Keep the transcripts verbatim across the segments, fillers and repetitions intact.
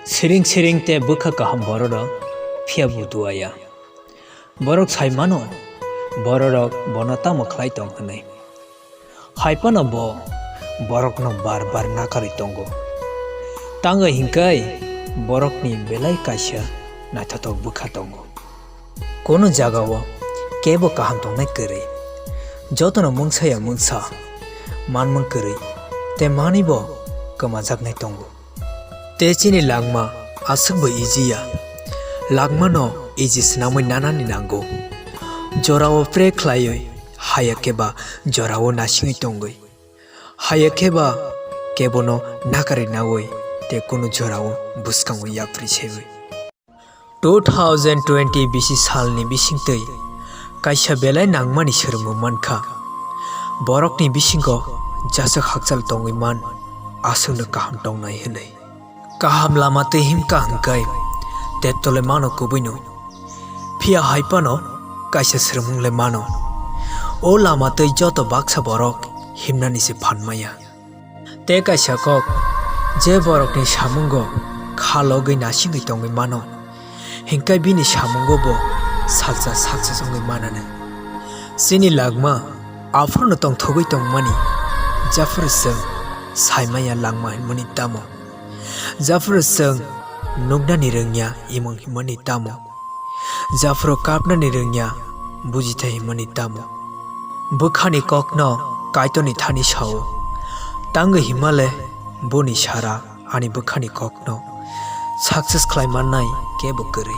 Siring siring tei bwkha kaham bororok phiya buduaya. Borok sai mano, bororok bono tamo khlai tong hwnwi. Hai phano bo borokno bar bar nakarwi tongo. Tangwi hinkhai borokni belai kaisa naithothok bwkha tongo. Kono jagao kebo kaham tongnai kwrwi. Jotono mungsa ya mungsa, manmung kwrwi tei manwibo kwmajaknai tongo. Tei chini langma aswkbo easy ya. Langmano easy swnamwi nanani nango. Jorao pray khlaiwi, haya khe ba jorao nasingwi tongwi. Haya khe ba kebono nakarwi nawi tei kunu jorao bwskangwi yapri sewi. Two thousand twenty bisi salni bisingtwi kaisa belai nangmani swrwngmung mankha. Borokni bisingo jaswk hakchal tongwi man, aswkno kaham tongnai hwnwi. Kaham lama twi himkha hwnkhe tei tole mano kubuino. Phiya hai phano kaisa swrwngmung le mano. O lama twi joto baksa borok himnani se phan maya. Tei kaisa kok, je borokni samungo kha logwi nasingwi tongwi mano, hinkhe bini samungo bo salsa success wngwi manano. Chini langma aphuru no tongthogwi tongmani, jephuru chwng saimaya langma hwnmani tamo, jephuru chwng nuknani rwngya imung hwnmani tamo, jephuru kapnani rwngya bujithai hwnmani tamo. Bwkhani kokno Kaitorni thani sao, tangwi himale boni sara ani bwkhani kokno success khlai mannai kebo kwrwi.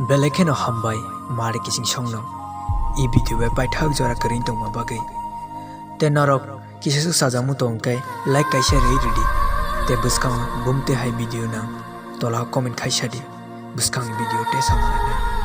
Belai kheno hambai Mari Kiching songno e video bai paithak jora kwrwi tongma bagwi. Tei norok kisa swk sajagmung tong khe like kaisa rwi rwdi. Tei bwskango bumtwi hai video nang tola comment khai sadi. Bwskangni video tei samani.